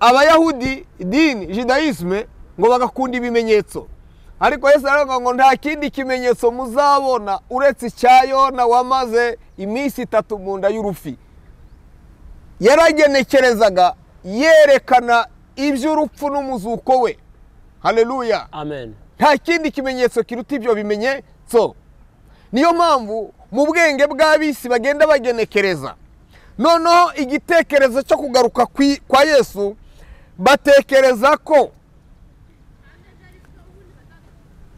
Abayahudi idini judaisme ngo bagakunda ibimenyetso, ariko Yesu aravuga ngo nta kindi kimenyetso muzabona uretse icya Yona wamaze iminsi 3 mu nda y'urufi. Yaragenekerezaga yerekana iby'urupfu n'umuzuko we. Haleluya, amen. Nta kindi kimenyetso kiruta ibyo bimenyetso. Niyo mpamvu mu bwenge bw'abisi bagenda bagenekereza. Noneho igitekerezo cyo kugaruka kwa Yesu, batekereza ko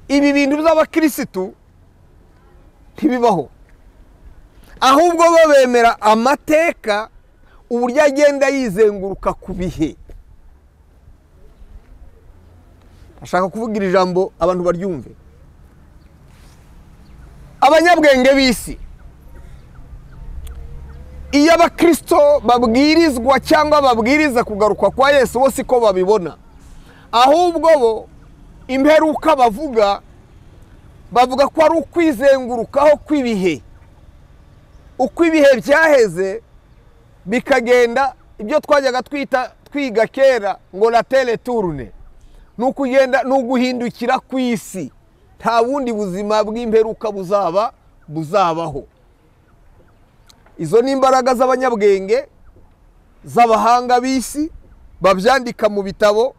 ibi bintu by'abakirisitu ntibibaho, ahubwo bo bemera amateka uburyo agenda yizenguruka ku bihe. Ashaka kuvugira ijambo abantu baryumve. Abanyabwenge b'isi, iyo abakristo babwirizwa cyangwa babwiriza kugaruka kwa Yesu, bo siko babibona, ahubwo bo imperuka bavuga ko ari ukwizengurukaho kw'ibihe. Uko ibihe byaheze bikagenda, ibyo twajyaga twita twiga kera ngo la terre tourne, nukugenda nuguhindukira kw'isi. Nta bundi buzima bw'imperuka buzabaho. Izo ni imbaraga z'abanyabwenge, z'abahanga b'isi, babyandika mu bitabo,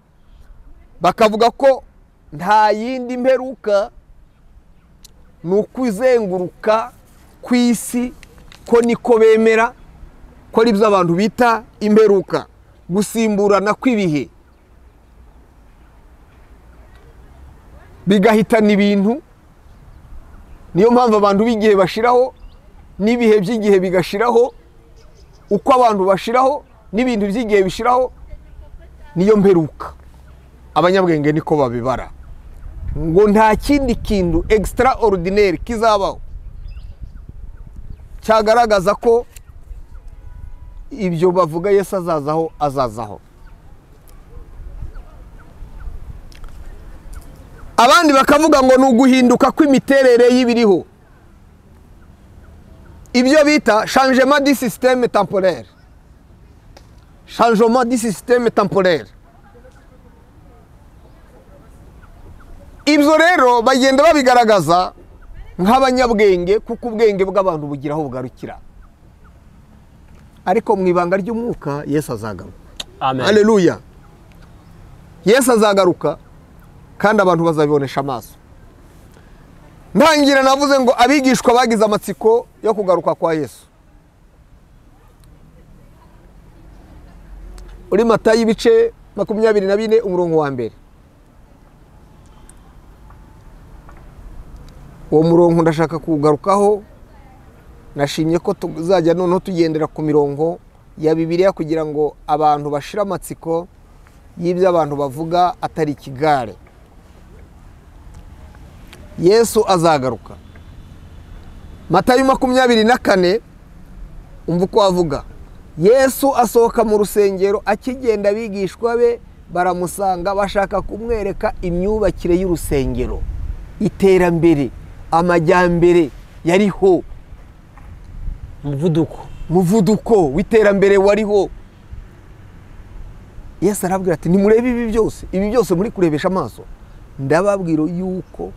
bakavuga ko nta yindi mperuka, ni ukwizenguruka kw'isi, ko niko bemera ko ari byo abantu bita imperuka, gusimburana kw'ibihe bigahitana ibintu. Niyo mpamvu abantu b'igihe bashiraho, n'ibihe by'igihe bigashiraho, uko abantu bashiraho n'ibintu by'igihe bishiraho, niyo mperuka. Abanyabwenge niko babibara, ngo nta kindi kintu extraordinaire kizabaho cyagaragaza ko ibyo bavuga Yesu azazaho azazaho. Abandi bakavuga ngo ni uguhinduka kw'imiterere y'ibiriho, ibyo bita changement du système temporaire. Changement du système temporaire. Ibyo rero bagenda babigaragaza nk'abanyabwenge, kuko ubwenge bw'abantu bugira aho bugarukira, ariko mu ibanga ry'umwuka Yesu azagaruka. Amen. Haleluya. Yesu azagaruka kandi abantu bazabibonesha amaso. Ntangira navuze ngo abigishwa bagize amatsiko yo kugaruka kwa Yesu. Uri Matayo ibice 24 umurongo wa 1. Uwo murongo ndashaka kugarukaho, nashimye ko tuzajya noneho tugendera ku mirongo ya Bibiliya kugira ngo abantu bashira amatsiko y'ibyo abantu bavuga atari ikigare. Yesu azagaruka. Matayo 24, umva uko avuga. Yesu asohoka mu rusengero akigenda, abigishwa be baramusanga bashaka kumwereka imyubakire y'urusengero, iterambere, amajyambere yariho, umuvuduko w'iterambere wariho. Yesu arabwira ati nimurebe ibi byose, ibi byose muri kurebesha amaso, ndababwira yuko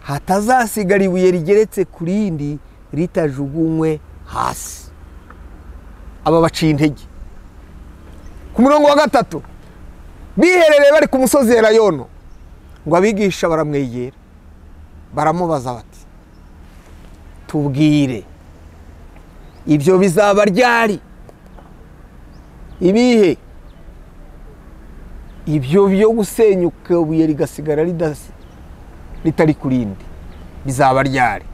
hatazasigara ibuye rigeretse ku rindi ritajugunywe hasi. Aba baciye intege. Ku murongo wa 3, biherereye bari ku musozi Elayono, ngo abigisha baramwegera baramubaza bati tubwire ibyo bizaba ryari? Ibihe ibyo byo gusenyuka ibuye rigasigara ritari ku rindi bizaba ryari?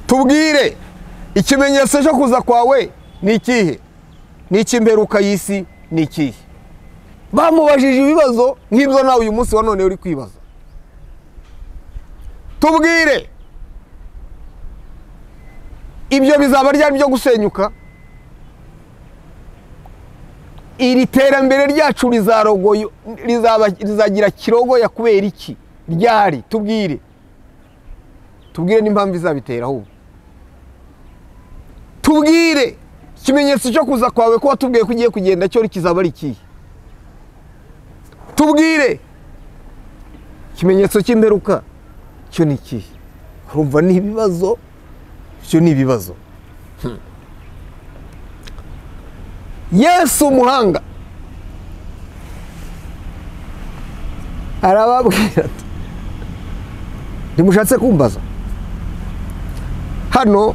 Tubwire ikimenyetso cyo kuza kwawe ni ikihe? N'icy'imperuka y'isi ni ikihe? Bamubajije ibibazo nk'ibyo nawe uyu munsi wa none uri kwibaza. Tubwire ibyo bizaba ryari byo gusenyuka? Iri terambere ryacu rizarogoyo rizagira kirogoya kubera iki? Ryari? Tubwire. Tubwire n'impamvu izabitera ahubwo. Tubwire ikimenyetso cyo kuza kwawe ko watubwiye ko ugiye kugenda cyo kizaba ari ikihe? Tubwire ikimenyetso cy'imperuka cyo ni ikihe? Urumva ni ibibazo, cyo ni ibibazo. Yesu umuhanga arababwira ati ntimushatse kumbaza hano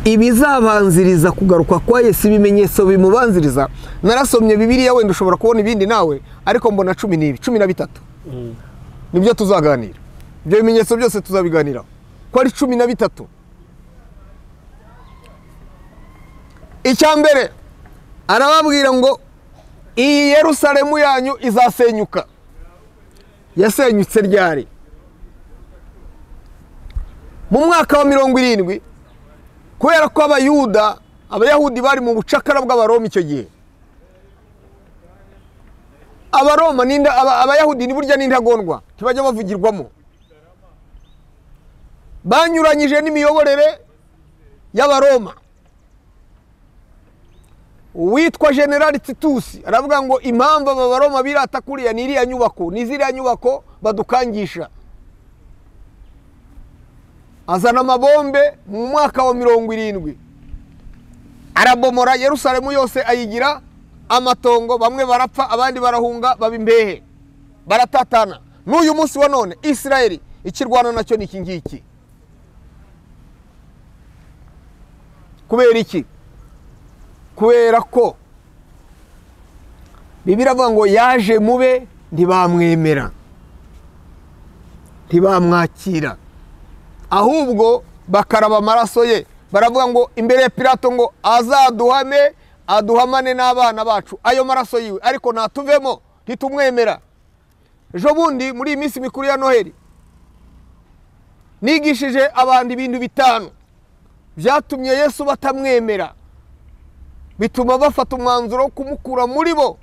ibizabanziriza kugaruka kwa Yesu, ibimenyetso bimubanziriza. Narasomye Bibiliya, wenda ushobora kubona ibindi nawe, ariko mbona 12, 13. Nibyo tuzaganira. Ibyo bimenyetso byose tuzabiganiraho. Ko ari 13. Icya mbere arababwira ngo iyi Yerusalemu yanyu izasenyuka. Yasenyutse ryari? Mu mwaka wa 70, kubera ko abayuda, abayahudi bari mu bucakara bw'abaroma icyo gihe. Abaroma ninda abayahudi ni burya n'intagondwa, ntibajya bavugirwamo. Banyuranyije n'imiyoborere y'abaroma. Uwitwa General Titus aravuga ngo impamvu aba baroma birata kuriya ni iriya nyubako, ni ziriya nyubako badukangisha. Azana amabombe mu mwaka wa 70, arabomora Yerusalemu yose ayigira amatongo, bamwe barapfa abandi barahunga baba imbehe, baratatana. N'uyu munsi wa none Israeli ikirwana nacyo ni iki ngiki. Kubera iki? Kubera ko Bibiliya iravuga ngo yaje mube ntibamwemera, ntibamwakira, ahubwo bakaraba amaraso ye. Baravuga ngo imbere ya Pilato ngo azaduhame, aduhamane n'abana bacu ayo maraso yiwe, ariko natuvemo ntitumwemera. Ejo bundi muri iyi minsi mikuru ya Noheli nigishije abantu ibintu 5 byatumye Yesu batamwemera, bituma bafata umwanzuro wo kumukura muri bo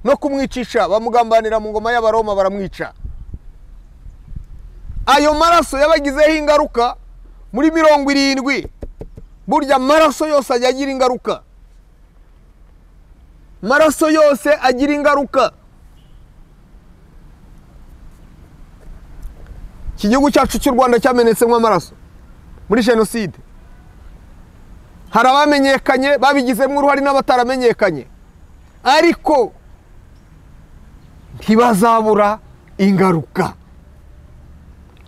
no kumwicisha, bamugambanira mu ngoma y'abaroma baramwica. Ayo maraso yabagizeho ingaruka muri 70. Burya amaraso yose ajya agira ingaruka. Maraso yose agira ingaruka. Iki gihugu cyacu cy'u Rwanda cyamenetsemo amaraso muri jenoside. Hari abamenyekanye babigizemo uruhare n'abataramenyekanye, ariko ntibazabura ingaruka.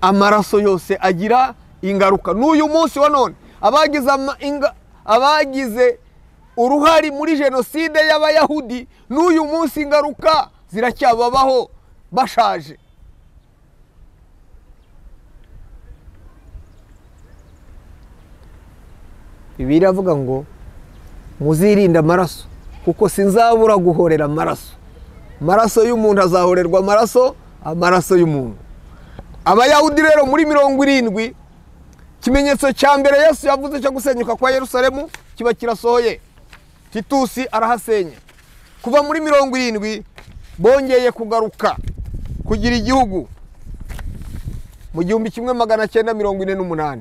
Amaraso yose agira ingaruka. N'uyu munsi wa none abagize uruhare muri jenoside y'abayahudi, n'uyu munsi ingaruka ziracyababaho bashaje. Bibiliya iravuga ngo muzirinde amaraso, kuko sinzabura guhorera amaraso. Amaraso y'umuntu azahorerwa amaraso Amaraso y'umuntu. Abayahudi rero muri 70, ikimenyetso cya mbere Yesu yavuze cyo gusenyuka kwa Yerusalemu kiba kirasohoye. Titusi arahasenya. Kuva muri 70 bongeye kugaruka kugira igihugu mu 1948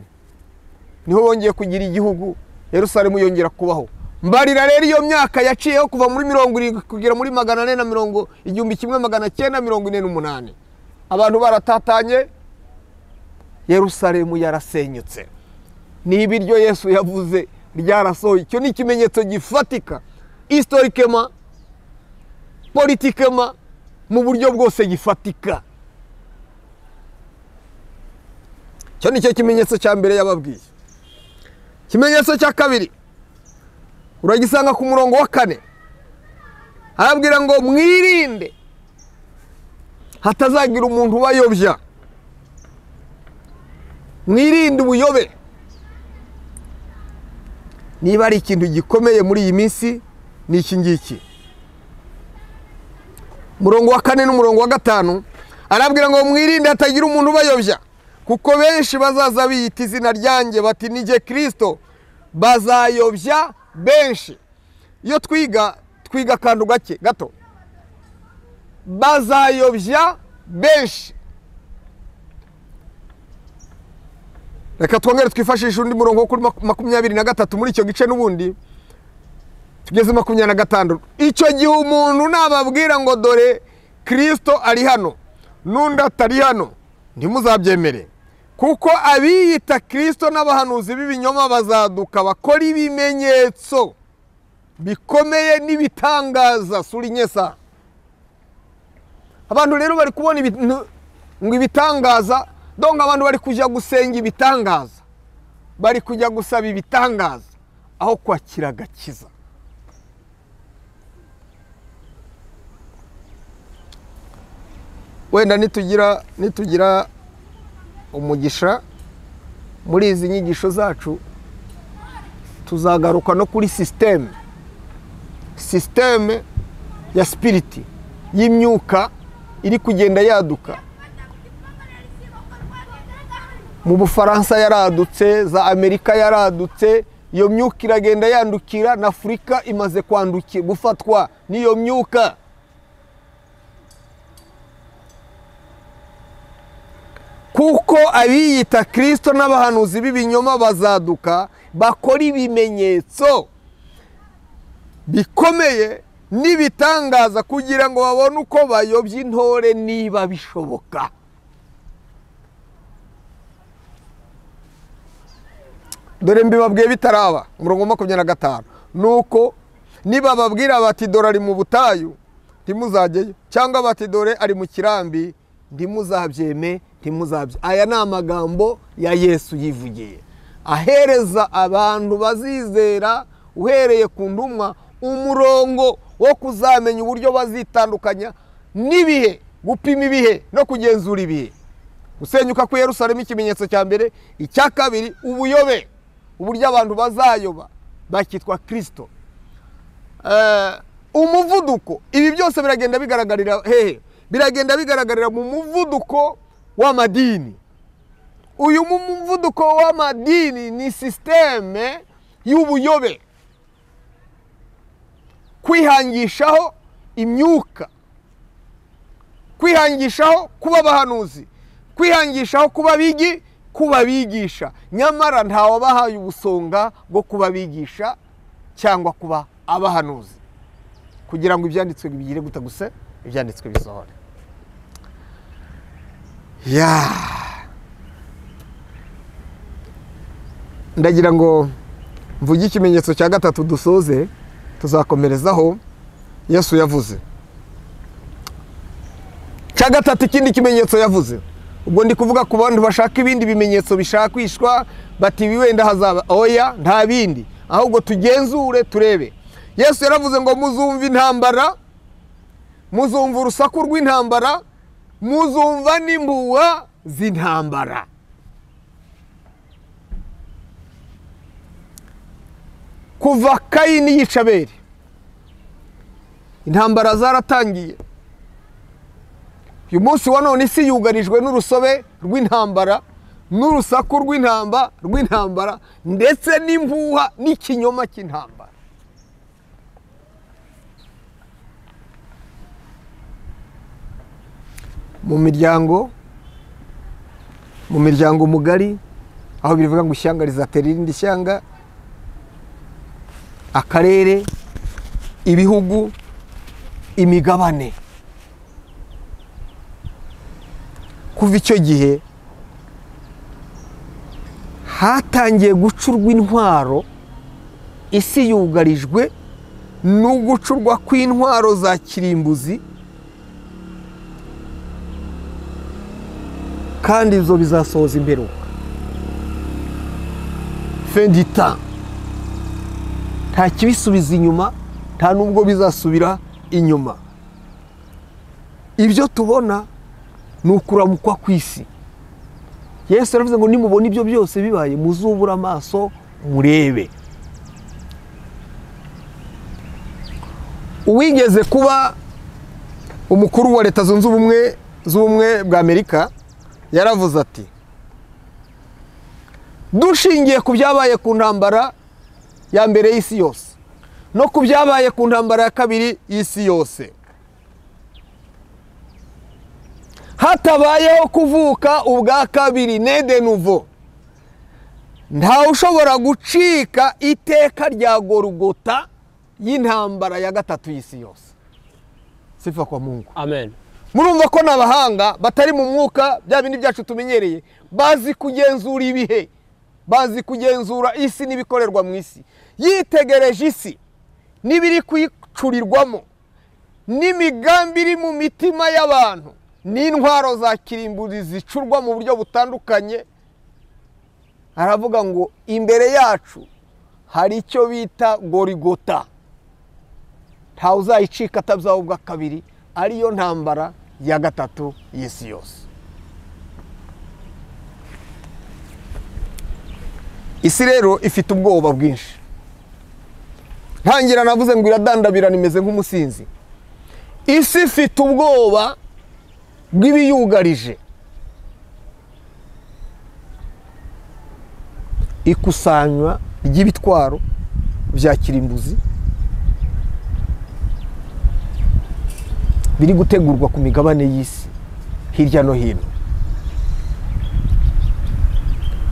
niho bongeye kugira igihugu, Yerusalemu yongera kubaho. Mbarira rero iyo myaka yaciyeho kuva muri 70 kugera muri 440 1948, abantu baratatanye, Yerusalemu yarasenyutse. Niba iryo Yesu yavuze ryarasohoye, icyo ni ikimenyetso gifatika historiquement, politiquement, mu buryo bwose gifatika. Icyo ni cyo kimenyetso cya mbere yababwiye. Ikimenyetso cya kabiri uragisanga ku murongo wa 4, arabwira ngo mwirinde hatazagira umuntu ubayobya. Mwirinde ubuyobe. Niba ari ikintu gikomeye muri iyi minsi ni iki ngiki. Murongo wa 4 n'umurongo wa 5 arabwira ngo mwirinde hatagira umuntu ubayobya, kuko benshi bazaza biyita izina ryanjye bati ni jye Kristo, bazayobya benshi. Iyo twiga akantu gake gato, bazayobya benshi. Reka twongere twifashishe undi murongo kuri 23 muri icyo gice n'ubundi tugeze 26. Icyo gihe umuntu nababwira ngo dore Kristo ari hano n'undi atari hano, ntimuzabyemere, kuko abiyita Kristo n'abahanuzi b'ibinyoma bazaduka bakora ibimenyetso bikomeye n'ibitangaza. Surinyesa. Abantu rero bari kubona ibintu ngo ibitangaza, donc abantu bari kujya gusenga ibitangaza, bari kujya gusaba ibitangaza aho kwakira agakiza. Wenda nitugira umugisha muri izi nyigisho zacu tuzagaruka no kuri systeme ya spiriti y'imyuka iri kugenda yaduka. Mu Bufaransa yaradutse, za Amerika yaradutse, iyo myuka iragenda yandukira na Afurika imaze kwandukira gufatwa n'iyo myuka. Kuko abiyita Kristo n'abahanuzi b'ibinyoma bazaduka bakora ibimenyetso bikomeye n'ibitangaza kugira ngo babone uko bayobya intore niba bishoboka. Dore mbibabwiye bitaraba. Umurongo 25, nuko niba babwira bati dore ari mu butayu, ntimuzajyeyo, cyangwa bati dore ari mu kirambi, ntimuzabyeme, ntimuzabye. Aya ni amagambo ya Yesu yivugiye, ahereza abantu bazizera uhereye ku ntumwa umurongo wo kuzamenya uburyo bazitandukanya n'ibihe, gupima ibihe no kugenzura ibihe. Gusenyuka kwa Yerusalemu ikimenyetso cya mbere. Icya kabiri ubuyobe, uburyo abantu bazayoba bakitwa Kristo. Umuvuduko, ibi byose biragenda bigaragarira hehe? Biragenda bigaragarira mu muvuduko w'amadini. Uyu muvuduko w'amadini ni systeme y'ubuyobe, kwihangishaho imyuka, kwihangishaho kuba abahanuzi, kwihangishaho kuba bigi, kuba bigisha. Nyamara ntawabahaye ubusonga bwo kuba bigisha cyangwa kuba abahanuzi, kugira ngo ibyanditswe bigire guta gusa ibyanditswe bisohore. Ya, ndagira ngo mvuge ikimenyetso cya gatatu dusoze, tuzakomerezaho Yesu yavuze. Cya gatatu, ikindi kimenyetso yavuze. Ubwo ndi kuvuga ku bantu bashaka ibindi bimenyetso bishakwishwa bati wenda hazaba, oya nta bindi, ahubwo tugenzure turebe. Yesu yaravuze ngo muzumva intambara, muzumva urusaku rw'intambara, muzumva n'impuha z'intambara. Kuva Kayini yica Abeli, intambara zaratangiye. Uyu munsi wa none isi yugarijwe n'urusobe rw'intambara, n'urusaku rw'intambara, ndetse n'impuha n'ikinyoma cy'intambara. Mu miryango mugari, aho bivuga ngo ishyanga rizatera irindi shyanga, akarere, ibihugu, imigabane. Kuva icyo gihe hatangiye gucurwa intwaro, isi yugarijwe no gucurwa kw'intwaro za kirimbuzi, kandi izo bizasohoza imperuka. Fin du temps. Nta kibisubiza inyuma, nta nubwo bizasubira inyuma. Ibyo tubona ni ukuramukwa kw'isi. Yesu yaravuze ngo nimubona ibyo byose bibaye, muzubura amaso murebe. Uwigeze kuba umukuru wa Leta Zunze Ubumwe z'Ubumwe bwa Amerika yaravuze ati: dushingiye ku byabaye ku ntambara ya mbere y'isi yose no ku byabaye ku ntambara ya kabiri y'isi yose, hatabayeho kuvuka ubwa kabiri, né de nouveau, ntawe ushobora gucika iteka rya Golgota y'intambara ya gatatu y'isi yose. Sifa kwa Mungu. Amen. Murumva ko n'abahanga batari mu mwuka, bya bindi byacu tumenyereye, bazi kugenzura ibihe, bazi kugenzura isi n'ibikorerwa mu isi. Yitegereje isi n'ibiri kuyicurirwamo, n'imigambi iri mu mitima y'abantu, n'intwaro za kirimbuzi zicurwa mu buryo butandukanye, aravuga ngo imbere yacu hari icyo bita Gorigota, ntawe uzayicika atabyawe ubwa kabiri, ariyo ntambara ya gatatu y'isi yose. Isi rero ifite ubwoba bwinshi. Ntangira navuze ngo iradandabirana imeze nk'umusinzi. Isi ifite ubwoba bw'ibiyugarije. Ikusanywa ry'ibitwaro bya kirimbuzi biri gutegurwa ku migabane y'isi hirya no hino.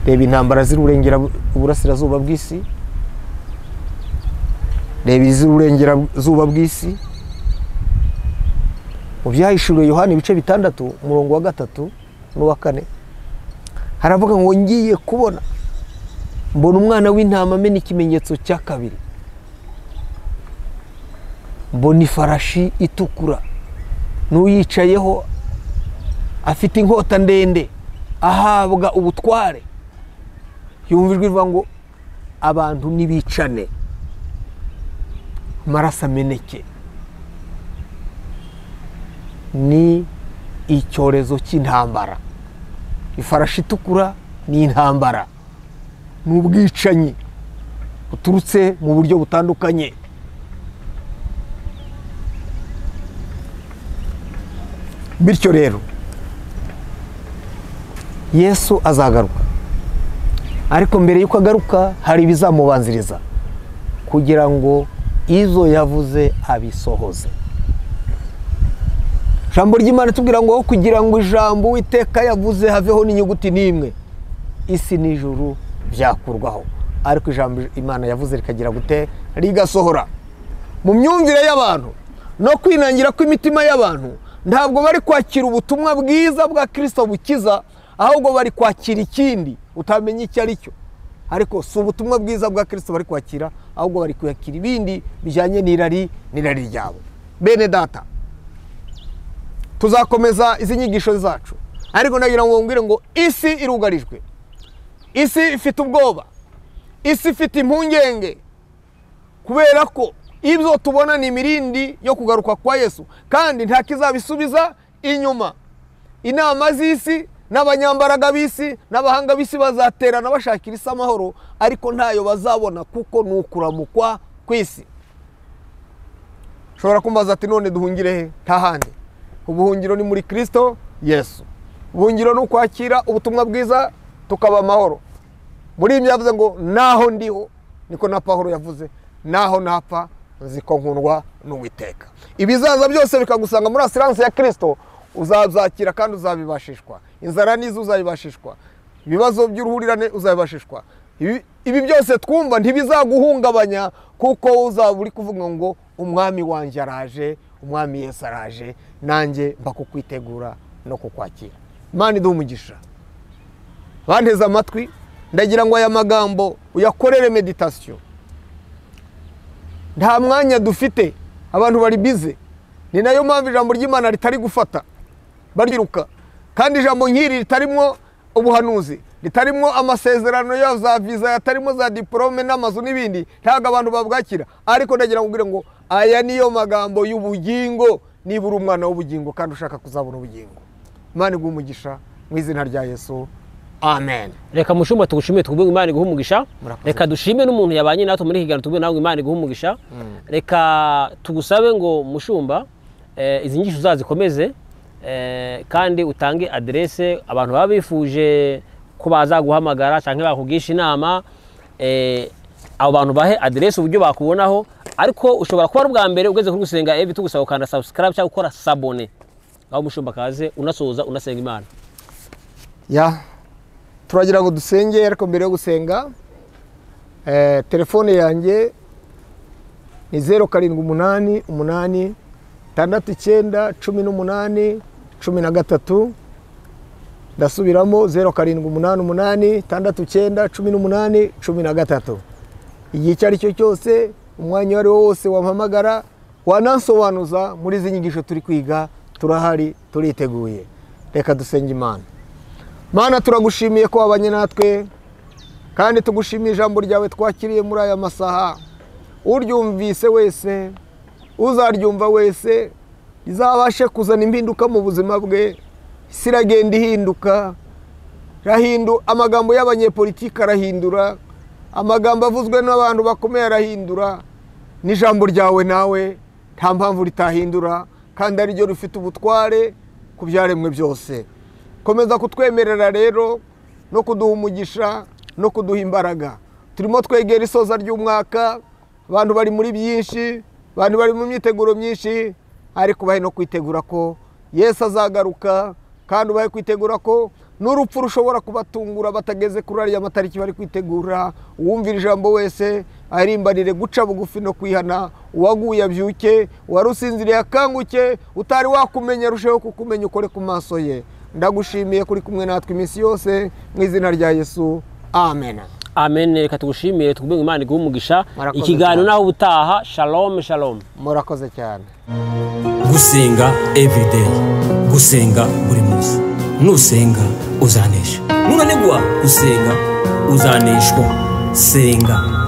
Reba intambara z'ururengera uburasirazuba bw'isi, reba iz'ururengerazuba bw'isi. Mu byahishuriwe Yohana ibice 6 umurongo wa 3 n'uwa 4 haravuga ngo ngiye kubona mbona umwana w'intama amena ikimenyetso cya kabiri, mbona ifarashi itukura n'uyicayeho afite inkota ndende ahabwa ubutware. Yumva ijwi rivuga ngo abantu nibicane, amaraso ameneke. Ni icyorezo cy'intambara. Ifarashi itukura ni intambara, ni ubwicanyi buturutse mu buryo butandukanye. Bityo rero Yesu azagaruka, ariko mbere yuko agaruka hari ibizamubanziriza kugira ngo izo yavuze abisohoze. Ijambo ry'Imana tubwira ngo kugira ngo ijambo Uwiteka yavuze haveho n'inyuguti n'imwe, isi n'ijuru byakurwaho, ariko ijambo Imana yavuze rikagira gute? Rigasohora. Mu myumvire y'abantu no kwinangira kw'imitima y'abantu, ntabwo bari kwakira ubutumwa bwiza bwa Kristo bukiza, ahubwo bari kwakira ikindi utamenya icyo ari cyo. Ariko si ubutumwa bwiza bwa Kristo bari kwakira, ahubwo bari kwakira ibindi bijyanye n'irari ryabo. Bene data, tuzakomeza izi nyigisho zacu, ariko nagira ngo mbwire ngo isi irugarijwe, isi ifite ubwoba, isi ifite impungenge, kubera ko ibyo tubona ni imirindi yo kugaruka kwa Yesu, kandi nta kizabisubiza inyuma. Inama z'isi n'abanyambaraga b'isi n'abahanga b'isi bazaterana bashakira isi amahoro, ariko ntayo bazabona kuko ni ukuramukwa kw'isi. Ushobora kumbaza ati none duhungire he? Nta handi. Ubuhungiro ni muri Kristo Yesu. Ubuhungiro ni ukwakira ubutumwa bwiza tukaba amahoro. Muri ibyo yavuze ngo naho ndiho, niko na Pawulo yavuze, naho napfa nzi ko nkundwa n'Uwiteka. Ibizaza byose bikagusanga muri assurance ya Kristo, uzazakira kandi uzabibashishwa. Inzara nizo uzabibashishwa, ibibazo by'uruhurirane uzabibashishwa. Ibi byose twumva ntibizaguhungabanya, kuko uzaba uri kuvuga ngo umwami wanjye araje, umwami Yesu araje, nanjye mba kukwitegura no kukwakira. Imana iduhe umugisha. Banteze amatwi, ndagira ngo aya magambo uyakorere meditation. Nta mwanya dufite, abantu bari bize. Ni nayo mpamvu ijambo ry'Imana ritari gufata, bariruka. Kandi ijambo nk'iri ritarimo ubuhanuzi, ritarimo amasezerano ya za visa, yatarimo za diplome n'amazu n'ibindi, ntabwo abantu babwakira. Ariko ndagira ngo ngo aya niyo magambo y'ubugingo, niba uri umwana w'ubugingo kandi ushaka kuzabona ubugingo. Imana iguhe umugisha mu izina rya Yesu. Amen. Reka mushumba tugushimire, tukubwire Imana iguhe umugisha. Reka dushime n'umuntu yabanye natwe muri iki kiganiro, tubwire nawe Imana iguhe umugisha. Reka tugusabe ngo mushumba izi nyigisho uzazikomeze, kandi utange adresse abantu baba bifuje ko bazaguhamagara cyangwa bakugisha inama, abo bantu bahe adresse uburyo bakubonaho. Ariko ushobora kuba ari ubwa mbere ugeze kuri Gusenga Evi, tugusaba gukanda subscribe cyangwa gukora s'abonner. Aho mushumba kaze unasoza unasenga Imana. Ya, turagira ngo dusenge, ariko mbere yo gusenga telefone yanjye ni 0788 69 18 13. Ndasubiramo 0788 69 18 13. Igihe icyo ari cyo cyose, umwanya uwo ari wo wose wampamagara, wanansobanuza muri izi nyigisho turi kwiga, turahari, turiteguye. Reka dusenge Imana. Mana, turagushimiye ko wabanye natwe, kandi tugushimiye ijambo ryawe twakiriye muri aya masaha. Uryumvise wese, uzaryumva wese, izabashe kuzana impinduka mu buzima bwe. Isi iragenda ihinduka, amagambo y'abanyepolitiki arahindura, amagambo avuzwe n'abantu bakomeye arahindura, n'ijambo ryawe nawe nta mpamvu ritahindura, kandi ari ryo rifite ubutware ku byaremwe byose. Komeza kutwemerera rero no kuduha umugisha no kuduha imbaraga. Turimo twegera isoza ry'umwaka, abantu bari muri byinshi, abantu bari mu myiteguro myinshi, ariko bahe no kwitegura ko Yesu azagaruka, kandi ubahe kwitegura ko n'urupfu rushobora kubatungura batageze kuri ariya matariki bari kwitegura. Uwumvira ijambo wese arimbanire guca bugufi no kwihana, uwaguye abyuke, uwarusinziriye akanguke, utari wakumenya arusheho kukumenya, ukore ku maso ye. Ndagushimiye kuri kumwe natwe iminsi yose mu izina rya Yesu. Amen. Amen. Reka tugushimire, tukubwire Imana iguhe umugisha. Ikiganiro naho ubutaha. Shalom, shalom. Murakoze cyane. Gusenga everyday, gusenga buri munsi. Nusenga uzanesha, nunanigwa gusenga uzaneshwa. Senga.